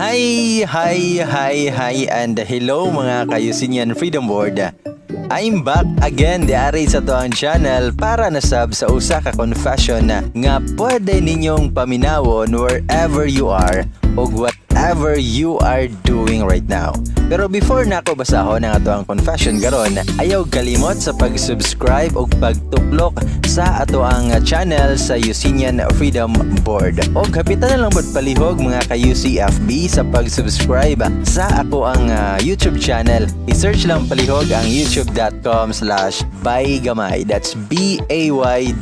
Hi, hi, hi, hi, and hello, mga ka-Usinian Freedom Board. I'm back again diari sa atoang channel para nasab sa usa ka confession na nga pwede ninyong paminawon wherever you are o whatever you are doing right now. Pero before nako basahon ang atoang confession karon, ayaw kalimot sa pag-subscribe ug pagtuklok sa atoang channel sa Usinian Freedom Board. Og hapitan na lang bod palihog, mga ka-UCFB, sa pag-subscribe sa akoang YouTube channel. I-search lang palihog ang youtube.com/baygamay. That's baygamay.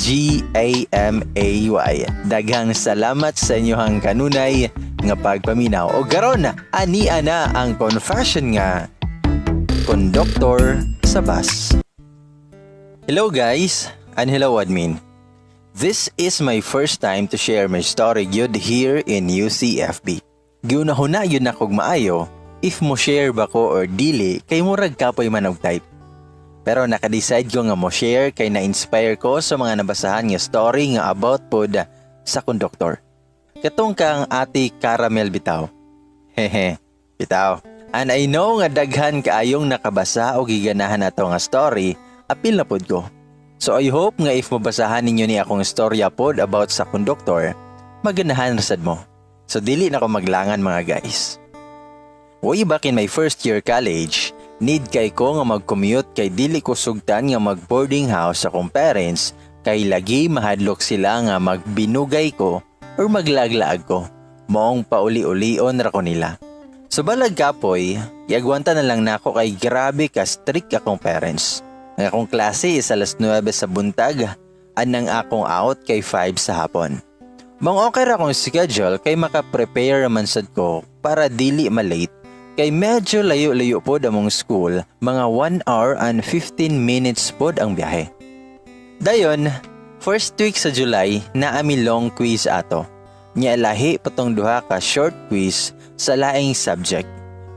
Daghang salamat sa inyong kanunay nga pagpaminaw. O karon, ani ana ang confession nga konduktor sa bus. Hello guys, and hello admin. This is my first time to share my story gyud here in UCFB. Giunahuna gyud nakog maayo if mo share ba ko or dili kay murag kapoy man og type. Pero naka-decide ko nga mo share kay na-inspire ko sa mga nabasahan nga story nga about pod sa konduktor. Katong kang Ate Caramel bitaw. Hehe, bitaw. And I know nga daghan kaayong nakabasa o giganahan ato nga story, apil na pod ko. So I hope nga if mabasahan ninyo ni akong storya pod about sa konduktor, maganahan ra sad mo. So dili na ko maglangan, mga guys. Way back in my first year college, need kay ko nga mag-commute kay dili ko sugtan nga mag-boarding house sa akong parents kay lagi mahadlok sila nga magbinugay ko or maglaglaag ko. Maong pauli-ulion ra ko nila. So balag kapoy, giagwanta na lang nako kay grabe ka strict akong parents. Ang akong klase is alas 9 sa buntag, anang akong out kay 5 sa hapon. Maong okay ra akong schedule kay maka-prepare man sad ko para dili malate kay medyo layo-layo pod among school, mga 1 hour and 15 minutes pod ang biyahe. Dayon, first week sa July na ami long quiz ato. Nya lahi patong duha ka short quiz sa laing subject.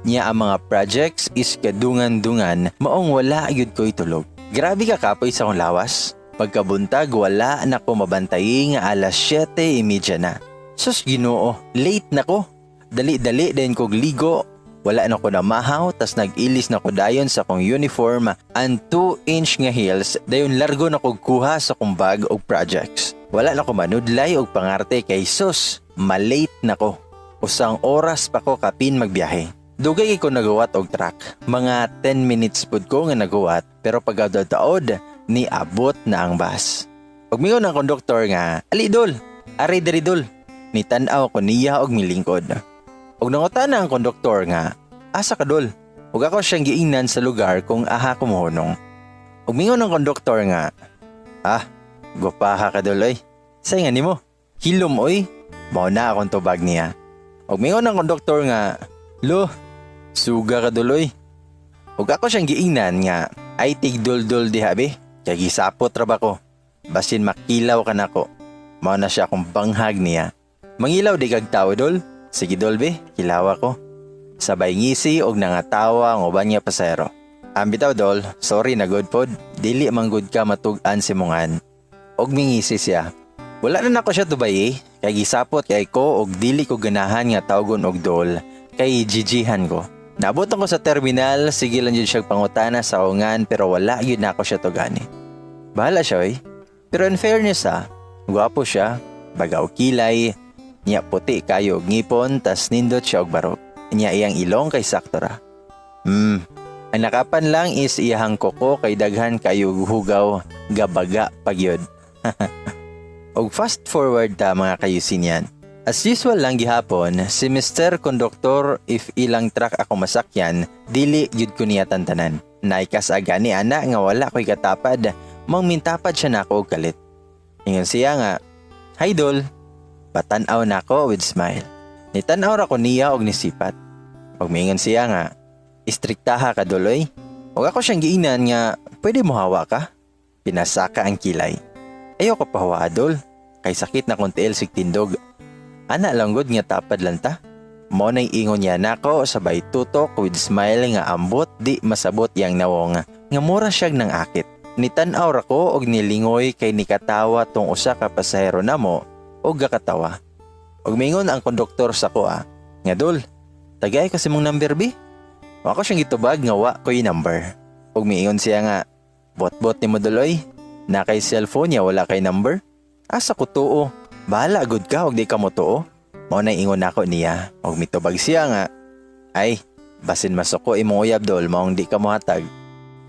Nya ang mga projects is kadungan-dungan, maong wala gyud ko'y tulog. Grabe ka kapoy sa akong lawas. Pagkabuntag, wala na ko mabantayi nga alas 7:30 na. Sus Ginoo, late na ko. Dali-dali din kog ligo. Wala na ko namahaw, tas nag-ilis na ko dayon sa akong uniform and 2-inch nga heels, dayon largo na kog kuha sa akong bag og projects. Wala na ko manudlay og pangarte kay sus, malate na ko. Usang oras pa ko kapin magbiyahe. Dugay ko nagawat og truck. Mga 10 minutes pud ko nga nagawat, pero pagkadaod ni abot na ang bus. Ug mingon ang konduktor nga, "Ali dol, ari diri dol." Nitan-aw ko niya og milingkod. Ug nangutana ang konduktor nga, "Asa ka dol?" Ug ako siyang giingnan sa lugar kung aha ko mohunong. Ug mingon ang konduktor nga, "Ah, gupaha ka dol oy. Say nga nimo, hilom oy." Mao na akong tubag niya. Ug mingon ang konduktor nga, "Lo, suga ka dol oy." Ug ako siyang giingnan nga, "Ay tigduldul diha be, kay gisapot ra ba ko. Basin makilaw ka nako." Mao na siya akong banghag niya. "Mangilaw di kag tao dol." "Sige dol be, kilawa ko." Sabay ngisi og nangatawa ang uban nga pasahero. "Ang bitaw dol, sorry na good pod, dili man gud ka matug-an si mungan." Og mingisi siya. Wala na nako siya tubay eh, kay gisapot kay ko og dili ko ganahan nga tawgon og dol, kay jijihan ko. Naabot ako sa terminal, sige lang jud siya pangutana sa ungan pero wala gyud nako siya tugani. Bahala siya oy. Pero in fairness ha, gwapo siya, bagaw kilay, niya puti kayo og ngipon, tas nindot siya og barog. Niya iyang ilong kay sakto ra. Ang nakapan lang is iyahang kuko kay daghan kayo hugaw, gabaga pagyud. Og fast forward ta, mga kayusinian. As usual lang gihapon, si Mr. Conductor, if ilang truck ako masakyan, dili gyud ko niya tantanan. Naikas agani ana nga wala ko'y katapad, maong mintapad siya nako og kalit. Ingon siya nga, "Hi dol." Patanaw nako with smile. Nitanaw ra ko niya og nisipat. Og miingon siya nga, "Istriktaha ka dol oy." Og ako siyang giingnan nga, "Pwede mo hawa ka?" Pinasaka ang kilay. "Ayaw ko pahawa dol, kay sakit na kong tiil sig tindog. Ana lang gud nga tapad lang ta." Mo na'y ingon niya nako sabay tutok with smile nga ambot di masabot yang nawong nga mura siyag nang akit. Nitan-aw ra ko og nilingoy kay nikatawa tong usa ka pasahero namo og gakatawa. Og mingon ang konduktor sa ko ah, nga, "Dol, Tagay ko sa imong number, bi. Wa ko siyang gitubag nga wa ko'y number. Ug miingon siya nga, "Bot-bot ni mo, dol, oy. Naa kay cellphone niya, wala kay number. Asa ko tuo? Bahala gud ka og di ka mo tuo." Mao na ingon nako niya. Og mitubag siya nga, "Ay, basin masuko imong uyab, dol, maong di ka mohatag."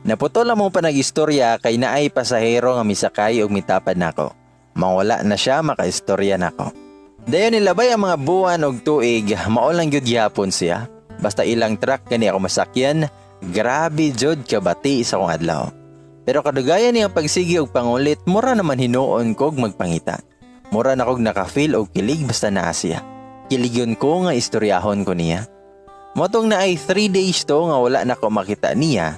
Naputol among panag-istorya kay naay pasahero nga misakay og mitapad nako. Mawala na siya makaistorya nako. Dayon nilabay ang mga buwan og tuig, mao lang gyud gihapon siya. Basta ilang truck gani ako masakyan, grabe jud kabati sa akong adlaw. Pero kadugayan niyang pagsigi og pangulit, mura naman hinuon kog magpangita. Mura na kog naka-feel og kilig basta naa siya. Kiligon ko nga istoryahon ko niya. Mao tong naay 3 days to nga wala na ko makita niya,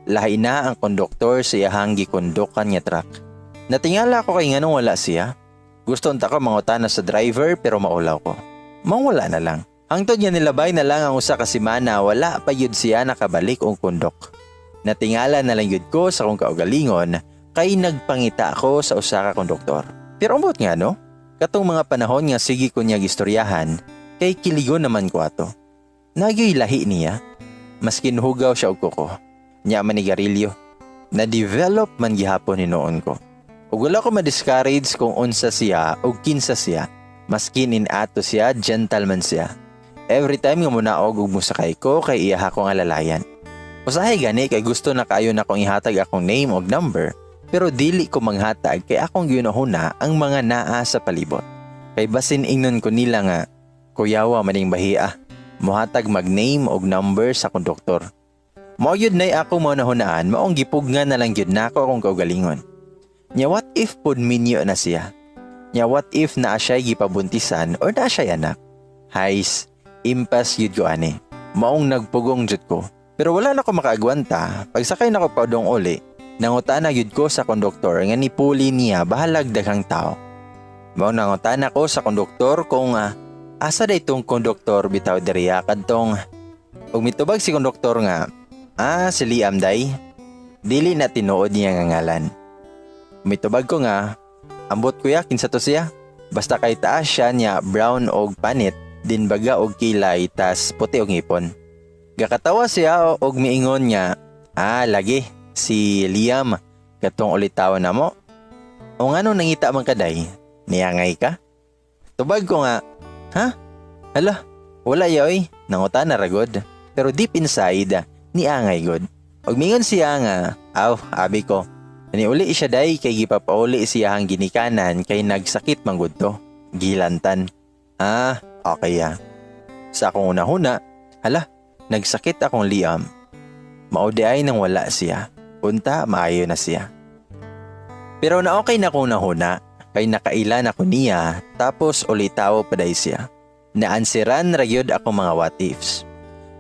lahi na ang konduktor sa iyahang gikondukan nga truck. Natingala ko kay nganong wala siya. Gusto unta ko mangutana sa driver pero maulaw ko. Mawala na lang. Hangtod nga nilabay na lang ang 1 ka semana, wala pa yun siya nakabalik og kondok. Natingala na lang yun ko sa akong kaugalingon kay nagpangita ako sa usa ka konduktor. Pero ambot nga no? Katong mga panahon nga sige ko niya gistoryahan kay kiligon naman ko ato. Nagyoy lahi niya. Maskin hugaw siya og kuko. Nya manigarilyo. Na-develop man gihapon hinuon ko. Ug wala ko ma-discourage kung unsa siya o kinsa siya. Maskin in ato siya, gentleman siya. Every time nga munaog ug musakay ko kay iya akong alalayan. Usahay gani kay gusto na kaayo na kong ihatag akong name og number, pero dili ko manghatag kay akong gihunahuna ang mga naa sa palibot. Kay basin ingnon ko nila nga, "Kuyawa maning bahia. Muhatag mag name og number sa konduktor." Mao yun nay ako mahunahunaan, maong gipugnan na lang gyud nako akong kaugalingon. Nya what if pod minyo na siya? Nya what if naa siya gipabuntisan or naa siya anak? Hays, impas yun ko ani. Maong nagpugong jud ko. Pero wala na ko makaagwanta, pagsakay na ko padong uli, nangutana gyud ko sa konduktor nga nipuli niya bahalag daghang tao. Mao nangutana ko sa konduktor kung asa da itong konduktor bitaw diriya kadtong, ug mitubag si konduktor nga, "Ah, si Liam day." Dili na tinuod niya nga ngalan. Mitubag ko nga, "Ambot, kuya, kinsa to siya? Basta kay taas siya niya, brown og panit, din baga og kilay, tas puti og ngipon." Gakatawa siya og miingon nga, "Ah, lagi, si Liam, katong ulitaw na mo. O ngano nangita man kaday? Niangay ka?" Tubag ko nga, "Ha? Hala, wala yoy, nangutana ra gud." Pero deep inside, niangay gud. Og mingon siya nga, "Aw, abi ko. Niuli siya day kay gipapauli siya ang ginikanan kay nagsakit man gud to. Gilantan." "Ah, okay ya." Sa akong unahuna, hala, nagsakit akong Liam. Mao di ay nang wala siya. Unta, maayo na siya. Pero na okay na akong nahuna, kay nakaila na ko niya, tapos ulitawo paday siya. Naansiran ra gyud ako mga what ifs.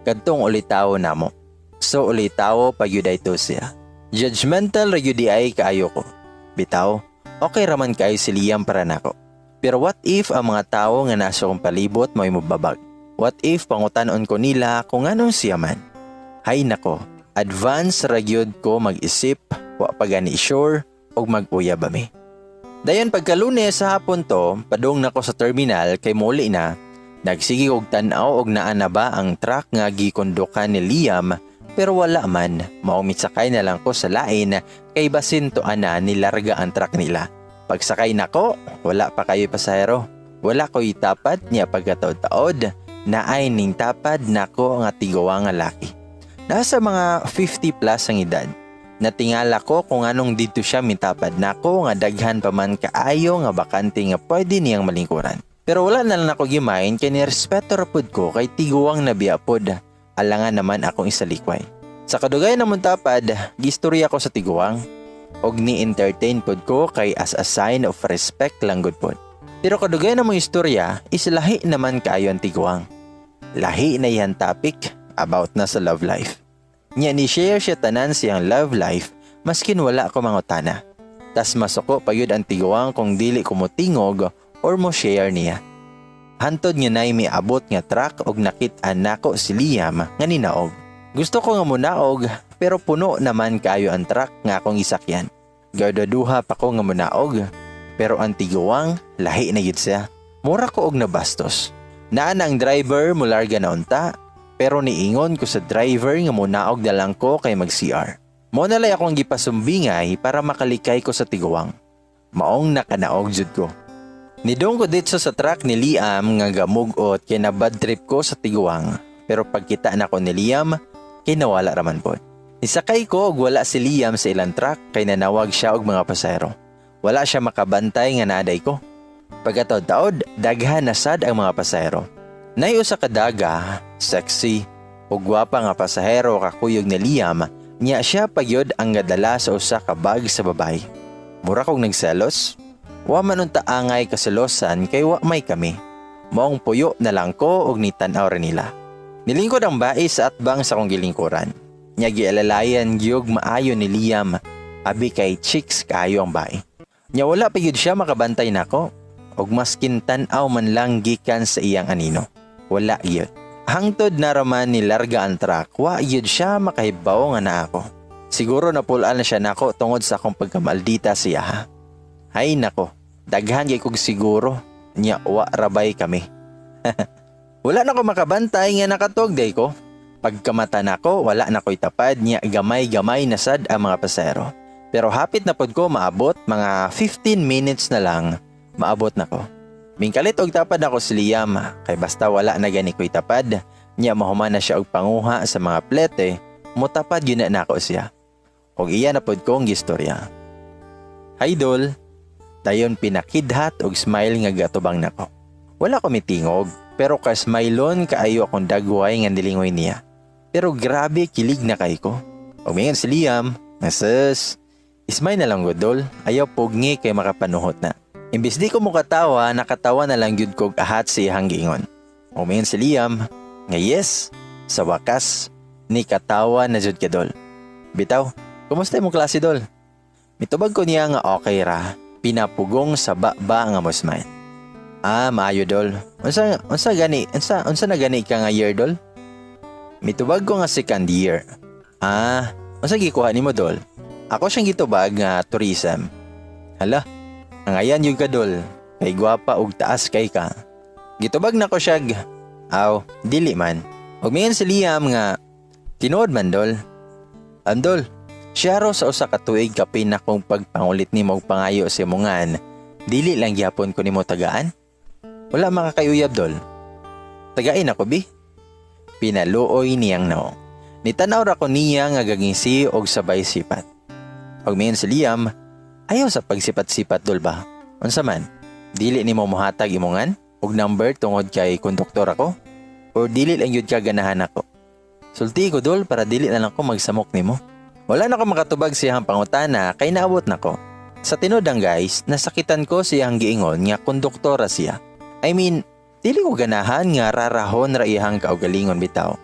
Kadtong ulitawo namo. So ulitawo pa gyud to siya. Judgmental ra gyud ay kaayo ko. Bitaw, okay raman kaayo si Liam para nako. Pero what if ang mga tao nga nasa akong palibot mo'y mobabag? What if pangutanon ko nila kung anong siya man? Hay nako, advance ra gyud ko mag-isip, wa pa gani sure og mag-uyab ba mi. Dayon pagka-Lunes sa hapon to, padung nako sa terminal kay muli na. Nagsige og tan-aw og naa na ba ang truck nga gikondukan ni Liam, pero wala man. Mao mitsakay na lang ko sa lain kay basin to ana nilarga ang truck nila. Pagsakay nako, wala pa kayo pasahero. Wala ko'y tapad niya. Pagkataod-taod, naay ning tapad nako nga tiguang nga laki. Nasa mga 50 plus ang edad. Natingala ko kung anong dito siya mitapad nako nga daghan pa man kaayo nga bakante nga pwede niyang malingkuran. Pero wala na lang ako gimain kay nirespeto ra pud ko kay tiguang na biya pod. Alangan naman akong isalikway. Sa kadugay namon tapad, gistorya ko sa tiguang. Og ni-entertain pod ko kay as a sign of respect lang gud pod. Pero kadugay na mong istorya, islahi naman kaayo ang tiguang. Lahi na yan topic about na sa love life. Nya ni share siya tanan siyang love life maskin wala ko mangutana. Tas masuko pa yun ang tiguang kung dili ko motingog or mo share niya. Hantod nga nay miabot nga truck og nakit-an nako si Liam nga ninaog. Gusto ko nga munaog pero puno naman kaayo ang truck nga akong isakyan. Gadaduha pa ko nga munaog pero ang tiguang lahi na gid siya. Mura ko og nabastos. Naa na ang driver, mularga na unta. Pero niingon ko sa driver nga munaog na lang ko kay mag CR. Mo na lay akong gipasumbingay para makalikay ko sa tiguang. Maong nakanaog jud ko. Nidong ko dito sa truck ni Liam nga gamugot kay na bad trip ko sa tiguang. Pero pagkita nako ni Liam, kay nawala raman pod. Nisakay ko og wala si Liam sa ilang truck kay nanawag siya og mga pasahero. Wala siya makabantay nga naaday ko. Pagkataod-taod, daghan na sad ang mga pasahero. Nay usa ka daga, sexy, ug gwapa nga pasahero kakuyog ni Liam, niya siya pagyod ang gadala sa usa ka bag sa babae. Mura kog nagselos. Wa man unta angay kaselosan kay wa may kami. Maong puyo na lang ko og nitan-aw ra nila. Nilingkod ang bae sa atbang sa akong gilingkuran. Nya gialalayan gyud maayo ni Liam, abi kay chicks kaayo ang bae. Nya wala pa gyud siya makabantay nako og maskin tan-aw man lang gikan sa iyang anino. Wala gyud. Hangtod na raman ni larga ang truck, wa gyud siya makahibaw nga naa ako. Siguro napulaan na siya nako tungod sa akong pagkamaldita siya ha. Hay nako, daghan gyud kog siguro, nya wa rabay kami. Wala na ko makabantay nga nakatog day ko. Pagkamata nako, wala na ko'y tapad niya, gamay-gamay na sad ang mga pasahero. Pero hapit na pod ko maabot, mga 15 minutes na lang, maabot na ko. Mingkalit og tapad ako si Liam, kay basta wala na gani ko'y tapad, niya mahuman na siya og panguha sa mga plete, mutapad yun na nako siya. Og iya na pod kong gistorya. "Hi, Dol." Dayon pinakidhat og smile nga gatubang nako. Wala ko mitingog, pero kasmailon kaayo akong dagway nga nilingoy niya. Pero grabe kilig na kay ko. Og mingon si Liam, "Sus, ismay na lang gud, Dol, ayaw pugni kay makapanuhot na." Imbis di ko mukatawa, nakatawa na lang gyud kog ahat sa iyang giingon. Og mingon si Liam, nga yes, sa wakas, ni katawa na jud ka, Dol. Bitaw, kumusta imong klase, Dol? Mitubag ko niya nga okay ra, pinapugong sa baba nga mo smile. "Ah, maayo, Dol. Unsa gani, unsa na gani ka nga year, Dol?" Mitubag ko nga second year. "Ah, unsa gikuha nimo, Dol?" Ako siyang gitubag nga tourism. "Hala, angayan yung ka, Dol. Kay gwapa ug taas kay ka." Gitubag na ko siya, "Aw, dili man." Ug mingon si Liam nga, "Tinuod man, Dol. Andol, siya ro sa usa ka tuig kapin akong pagpangulit nimo og pangayo sa imongan, dili lang gyapon ko nimo tagaan. Wala makakayuyab, Dol. Tagain ako bi." Pinaluoy niyang noo. Nitanaw ra ko niya nga gagingsi og sabay sipat. Og mingon si Liam, "Ayaw sa pagsipat-sipat, Dol ba? Unsa man? Dili nimo mohatag imongan og number tungod kay konduktor ako? Or dili lang yun ka ganahan ako? Sulti ko, Dol, para dili na lang ko magsamok nimo." Wala na ko makatubag siyang pangutana kay naabot na ko. Sa tinudang guys, nasakitan ko siyang giingon nga konduktora siya. I mean, dili ko ganahan nga rarahon ra iyang kaugalingon bitaw.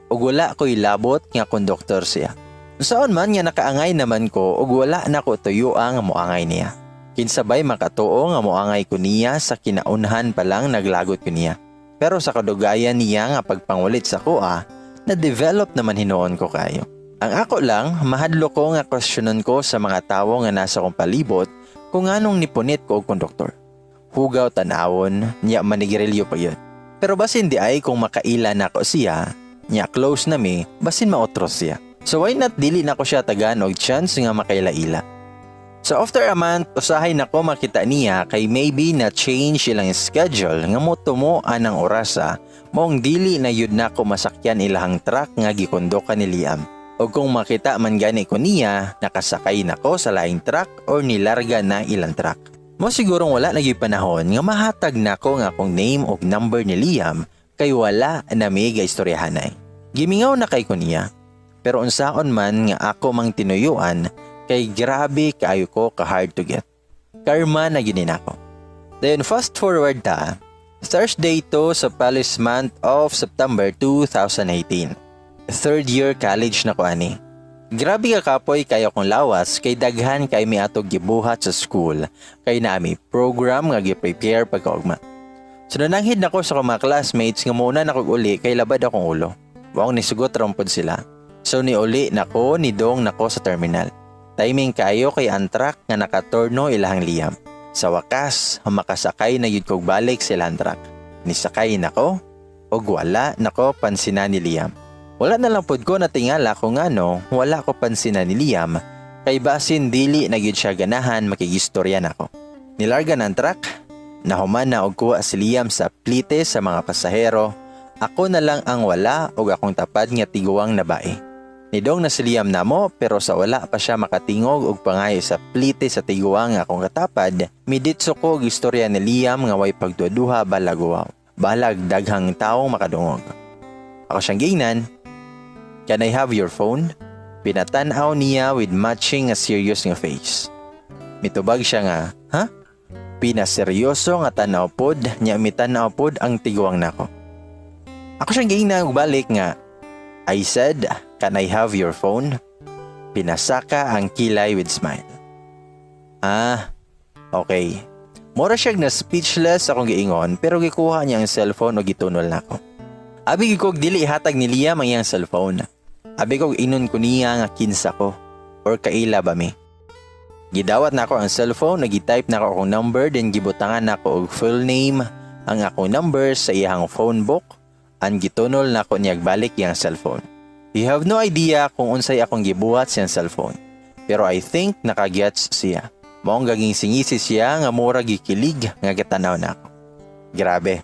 Ug wala ko'y labot nga konduktor siya. Saon man nga nakaangay naman ko ug wala na ko tuyo nga moangay niya. Kinsabay makatuo nga moangay ko niya sa kinaunhan pa lang naglagot ko niya? Pero sa kadugayan niya nga pagpangulit sa kuha, na-develop naman hinuon ko kayo. Ang ako lang, mahadlo ko nga kwestiyonon ko sa mga tawo nga nasa kong palibot kung anong nipunit ko og konduktor. Hugaw tanawon, niya manigirilyo pa yun. Pero basin di ay kung makaila na ko siya, niya close na mi, basin maotros siya. So why not dili na ko siya tagaan og chance nga makaila-ila? So after a month, usahay na ko makita niya kay maybe na change ilang schedule nga motumo anang orasa, maong dili na yun na ko masakyan ilahang truck nga gikondoka ni Liam. O kung makita man gani ko niya, nakasakay na ko sa laing truck or nilarga na ilang truck. Mo sigurong wala na gyud panahon nga mahatag nako nga akong name og number ni Liam kay wala na may istoryahanay. Gimingaw na kay ko niya. Pero unsaon man nga ako mang tinuyuan kay grabe kaayo ko ka hard to get. Karma na gyud nako. Then fast forward ta, Thursday to sa Palace month of September 2018. Third year college na ko ani. Grabe ka kapoy kayo kong lawas kay daghan kay mi atog gibuhat sa school kay naami program nga gi-prepare pagkaugma. So nananghid nako sa akong mga classmates nga muna na kog uli kay labad akong ulo. Maong nisugot rampod sila. So ni uli nako, ni dong nako sa terminal. Timing kayo kay ang truck nga nakaturno ilahang Liam. Sa wakas, makasakay na yun kog balik sa ilang truck. Nisakay nako Ug wala nako pansina ni Liam. Wala na lang pud ko natingala kung ano wala ko pansina ni Liam kay basin dili na gyud siya ganahan makigistorya nako. Nilarga ng truck, nahuman na og kuha si Liam sa plite sa mga pasahero. Ako na lang ang wala og akong tapad nga tiguang na bae. Nidong na si Liam namo, pero sa wala pa siya makatingog og pangayo sa plite sa tiguang nga akong katapad, miditso ko og istorya ni Liam nga way pagduha balaguwaw. Balag daghang taong makadungog. Ako siyang giingnan, "Can I have your phone?" Pinatanaw niya with matching nga serious nga face. Mitubag siya nga, "Ha?" Pinaseryoso nga tanaw pod niya, mitanaw pod ang tiguang nako. Ako siyang giingnan og balik nga, "I said, can I have your phone?" Pinasaka ang kilay with smile. "Ah, okay." Mura siya na speechless akong giingon, pero gikuha niya ang cellphone o gitunol nako. Abi ko dili ihatag ni Liam ang iyang cellphone. Abi ko ingnon ko niya nga kinsa ko or kaila ba mi. Gidawat nako ang cellphone, nagi-type nako akong number, then gibutangan nako og full name ang akong number sa iyang phone book and gitunol nako niya balik iyang cellphone. You have no idea kung unsay akong gibuhat siyang cellphone. Pero I think nakagets siya. Maong gaging singisi siya nga mura gikilig nga gitanaw nako. Grabe.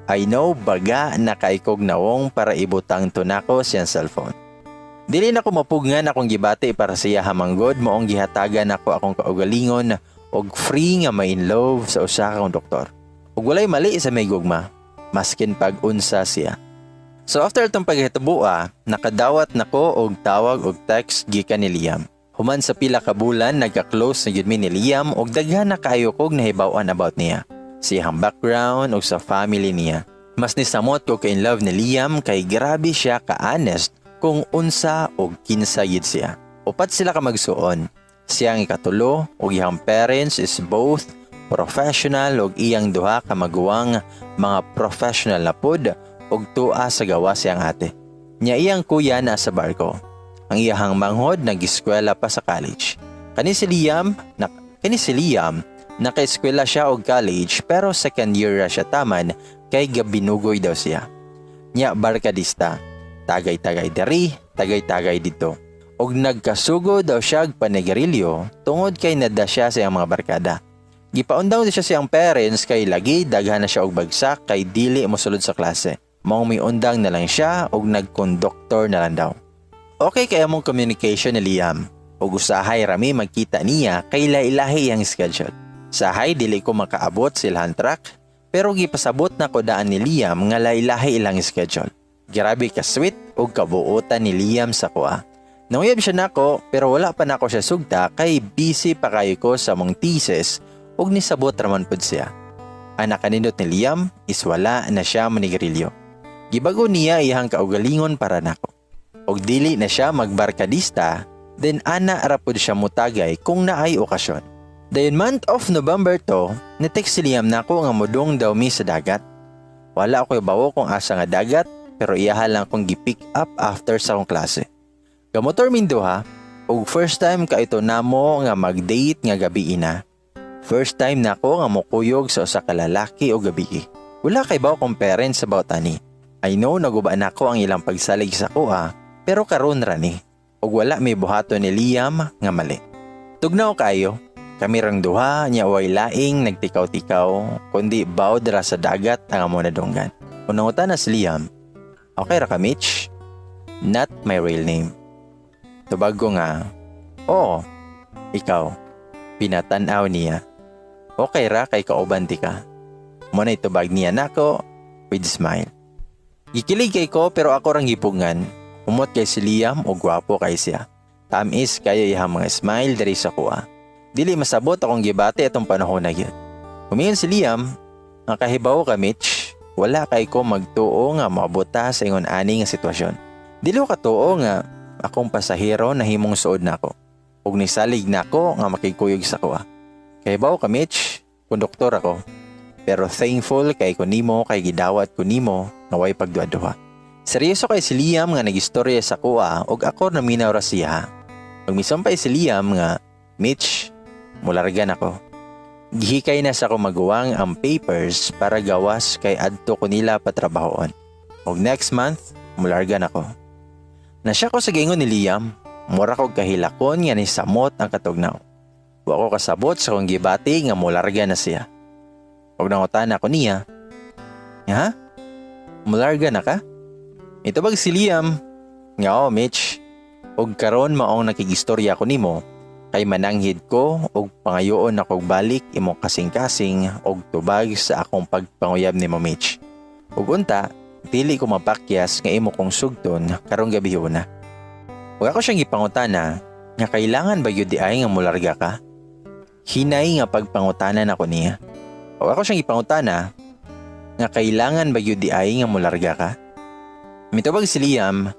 I know baga nakaikog nawong para ibutang to nako siyang cellphone. Dili na ko mapugngan akong gibati para siya hamanggod maong gihatagan nako akong kaugalingon og free nga ma-in love sa usa ka konduktor. Ug walay mali sa may gugma, maskin pag unsa siya. So after itong paghitabo, nakadawat nako og tawag og text gikan ni Liam. Human sa pila ka bulan, nagka-close na gyud mi ni Liam og daghan na kaayo kog nahibaw-an about niya. Siyang background og sa family niya. Mas nisamot ko ka in love ni Liam kay grabe siya ka-honest kung unsa og kinsa gyud siya. Upat sila ka magsuon. Siya ang ikatulo ug iyang parents is both professional ug iyang duha ka maguwang mga professional na pod ug tua sa gawas siyang ate. Nya iyang kuya na sa barko. Ang iyahang manghod nag-eskwela pa sa college. Kani si Liam, naka-eskwela siya og college pero second year ra siya taman kay gabinugoy daw siya. Nya barkadista. Tagay-tagay diri, tagay-tagay dito. Og nagkasugo daw siya og panigarilyo tungod kay nada siya sa iyang mga barkada. Gipaundang siya siyang parents kay lagi daghan na siya og bagsak kay dili mosulod sa klase. Maong miundang na lang siya og nagkonduktor na lang daw. Okay kay among communication ni Liam. Ug usahay rami magkita niya kay lahi-lahi iyang schedule. Sahay dili ko makaabot sa ilahang truck, pero gipasabot na ko daan ni Liam nga lahi-lahi ilang schedule. Grabe ka sweet ug kabuotan ni Liam sa kuha. Nanguyab siya nako pero wala pa nako siya sugta kay busy pa kayo ko sa mong thesis ug nisabot raman pud siya. Ang nakanindot ni Liam is wala na siya manigarilyo. Gibago niya iyang kaugalingon para nako. Og dili na siya magbarkadista, then ana ra pud siya mutagay kung naay okasyon. Dayon month of November to, ni-text si Liam nako nga mudong daw mi sa dagat. Wala ako bawo kung asa nga dagat, pero iyaha lang kong gi-pick up after sa akong klase. Gamotor min duha, ug first time ka ito namo nga mag-date nga gabi ina. First time nako nga mokuyog sa usa ka lalaki og gabi. Wala kay bawo kong parents about ani. I know naguba nako ang ilang pagsalig sa kuha, pero karon ra ni. Ug wala may buhaton ni Liam nga mali. Tugnaw kayo. Kami rang duha nya way laing nagtikaw-tikaw kundi bawd ra sa dagat ang amo nadunggan. Unangutan na si Liam, "Okay ra ka, Mitch?" Not my real name. Tubag ko nga, "Oo, ikaw." Pinatanaw niya. "Okay ra kay kauban ti ka." Mo na tubag niya nako with smile. Gikilig kay ko pero ako rang gipugngan. Humot kay si Liam o gwapo kay siya. Tamis kayo iyang mga smile diri sa kuha. Dili masabot akong gibati atong panahon na gyud. Humingon si Liam, "Ang kahibaw ka, Mitch, wala kay ko magtuo nga moabot ta sa ingon ani nga sitwasyon. Dili ko katuo nga akong pasahero nahimong suod nako. Ug nisalig nako nga makigkuyog sa kuha. Kahibaw ka, Mitch, konduktor ako. Pero thankful kay ko nimo kay gidawat ko nimo nga way pagduha-duha." Seryoso kay si Liam nga nagistorya sa kuha ug ako naminaw ra siya. Pag misampay si Liam nga, "Mitch, mulargan ako. Gihikay na sa akong maguwang ang papers para gawas kay adto ko nila patrabahoon. Og next month, mularga na ko. Nasya ko sa giingon ni Liam, mura kog kahilakon nga ni samot ang katugnaw. Wa ko kasabot sa kong gibati nga mularga na siya. Og nangutana ko niya, "Ha? Mularga na ka?" Mitubag si Liam, nga, "Oh, Mitch, og karon maong nakigistorya ko nimo, kay mananghid ko og pangayoon ako balik imong kasing-kasing og tubag sa akong pagpanguyab nimo, Mitch. Ug unta, dili ko mapakyas nga imo kong sugton karong gabihona." Ug ako siyang gipangutana nga kailangan ba gyud diay nga mularga ka? Hinay nga pagpangutanan ako niya. Ug ako siyang gipangutana nga kailangan ba gyud diay nga mularga ka? Mitubag si Liam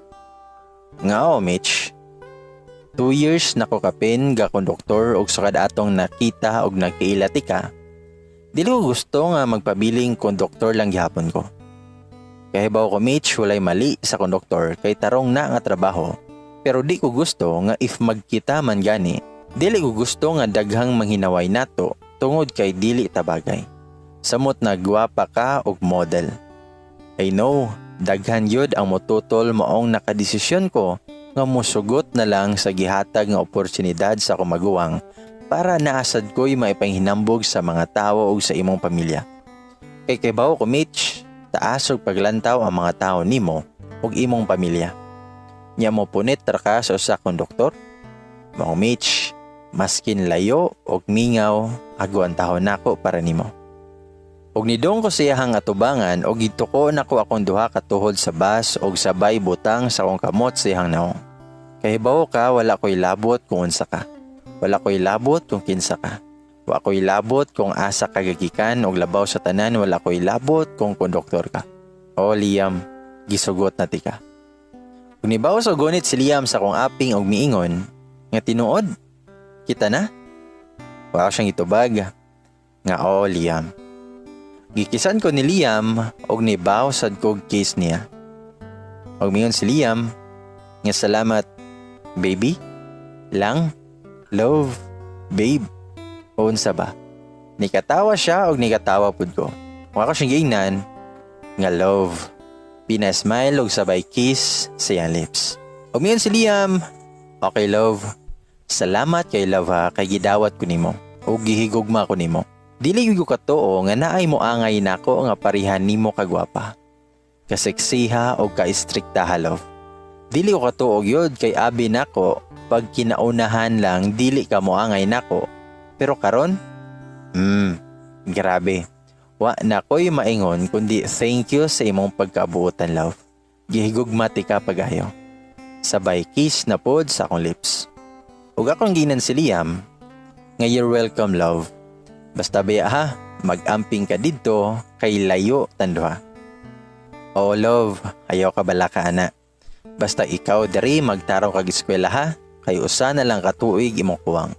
nga, "Oh, Mitch. 2 years na ko kapin ga konduktor og sukad atong nakita og nagkaila tika. Dili ko gusto nga magpabiling konduktor lang gihapon ko. Kahibaw ko, Mitch, walay mali sa konduktor kay tarong na nga trabaho. Pero di ko gusto nga if magkita man gani, dili ko gusto nga daghang manghinaway nato tungod kay dili ta bagay. Samot na gwapa ka og model. I know, daghan yun ang motutol, maong nakadesisyon ko nga musugot na lang sa gihatag nga oportunidad sa akong maguwang para naasad ko'y maipanghinambog sa mga tao ug sa imong pamilya. Kay kahibaw ko, Mitch, taas og paglantaw ang mga tao nimo ug imong pamilya. Nya mo punit ra ka sa usa konduktor? Mao, Mitch, maskin layo og mingaw, agwantahon nako para nimo." Og nidong ko siyahang atubangan og gituko nako akong duha ka tuhod sa bus og sabay butang sa akong kamot sa iyang naong. "Kahibaw ka, wala ko'y labot kung unsa ka. Wala ko'y labot kung kinsa ka. Wa ko'y labot kung asa ka gagikan og labaw sa tanan, wala ko'y labot kung konduktor ka. Oh Liam, gisugot na tika." Ug nibawas og gunit si Liam sa akong aping og miingon nga, "Tinuod, kita na?" Wa siyang itubag nga, "Oo, Liam." Gikisan ko ni Liam og nibaw sad ko og kiss niya. Og mingon si Liam nga, "Salamat, baby, lang, love, babe, unsa ba?" Nikatawa siya og nikatawa pud ko. Ug ako siyang giingnan nga, "Love." Pina-smile og sabay kiss sa iyang lips. Og mingon si Liam, "Okay, love. Salamat kay love ha, kay gidawat ko nimo og gihigugma ko nimo. Dili gyud ko katuo nga naay moangay nako nga parehan nimo kagwapa, kaseksiha og ka-istriktaha, love. Dili ko katuo gyud kay abi nako pag kinaunahan lang dili ka moangay nako. Pero karon, grabe. Wa na ko'y maingon kundi thank you sa imong pagkabuotan, love. Gihigugma tika pagayo." Sabay kiss na pod sa akong lips. Ug akong giingnan si Liam nga, "You're welcome, love. Basta baya ha, mag-amping ka didto kay layo tang duha." "Oh love, ayaw ka balaka ana. Basta ikaw diri magtarong kag eskwela ha, kay usa na lang ka tuig imong kuwang.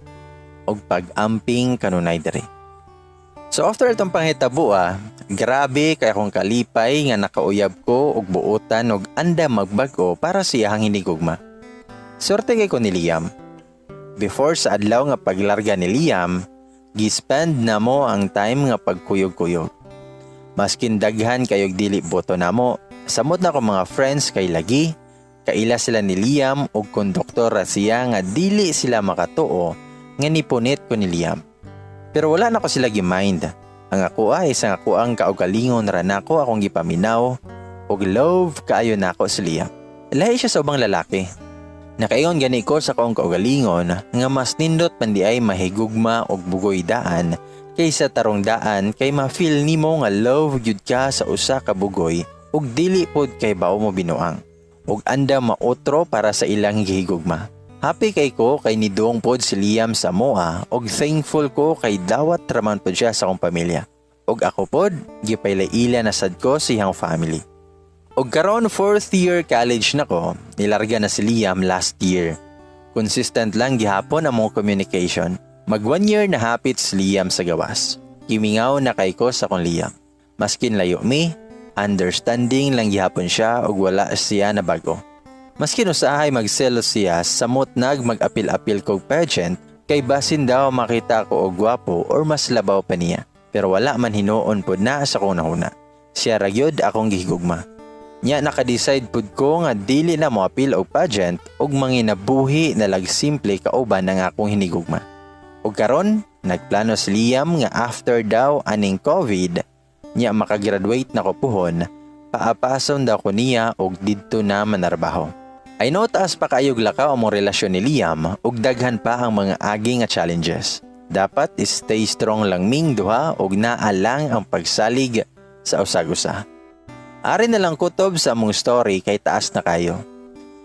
Og pag-amping kanunay diri." So after itong panghitabo ah, grabe kay akong kalipay nga nakauyab ko og buotan og andam magbag-o para sa iyahang hinigugma. Swerte kay ko ni Liam. Before sa adlaw nga paglarga ni Liam, gi-spend namo ang time nga pagkuyog-kuyog. Maskin daghan kayog dili boto namo, samot na ko mga friends kay lagi, kaila sila ni Liam og konduktor ra siya nga dili sila makatuo nga nipunit ko ni Liam. Pero wala na ko sila gi-mind. Ang ako ay sa ako ang kaugalingon ra nako akong gipaminaw og love kaayo nako si Liam. Lahi siya sa ubang lalaki. Nakaingon gani ko sa akong kaugalingon nga mas nindot man di ay mahigugma og bugoy daan kaysa tarong daan, kay ma-feel nimo nga love gyud ka sa usa ka bugoy ug dili pod kay bao mo binuang ug andam maotro para sa ilang gihigugma. Happy kay ko kay nidong pod si Liam sa moa ug thankful ko kay dawat raman pod siya sa akong pamilya. Ug ako pod gipaila-ila na sad ko sa iyang family. Og karon fourth year college na ko, nilarga na si Liam last year. Consistent lang gihapon among communication. Mag 1 year na hapit si Liam sa gawas. Gimingaw na kay ko sa akong Liam. Maskin layo mi, understanding lang gihapon siya ug wala siya na bago. Maskin usahay magselos siya, samot nag mag-apil-apil kog pageant kay basin daw makita ko og gwapo or mas labaw pa niya. Pero wala man hinuon pod na sa akong nahuna. Siya ra gyud akong gihigugma. Nya naka-decide pud ko nga dili na moapil og pageant ug manginabuhi na lag simple kauban ang akong hinigugma. Ug karon nagplano si Liam nga after daw aning COVID, nya makagraduate na ko puhon, paapason daw ko niya og didto na manarbaho. I know taas pa kaayog lakaw among relasyon ni Liam ug daghan pa ang mga agi nga challenges. Dapat stay strong lang ming duha ug naa lang ang pagsalig sa usag-usa. Ari na lang kutob sa among story kay taas na kayo.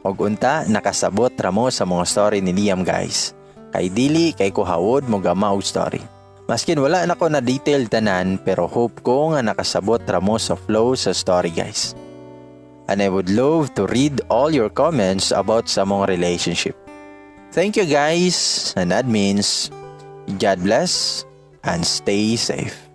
Og unta nakasabot ra mo sa mga story ni Liam, guys. Kay dili kay ko hawod mo gama og story. Maskin wala na ko na detail tanan, pero hope ko nga nakasabot ra mo sa flow sa story, guys. And I would love to read all your comments about sa among relationship. Thank you, guys, and admins. God bless and stay safe.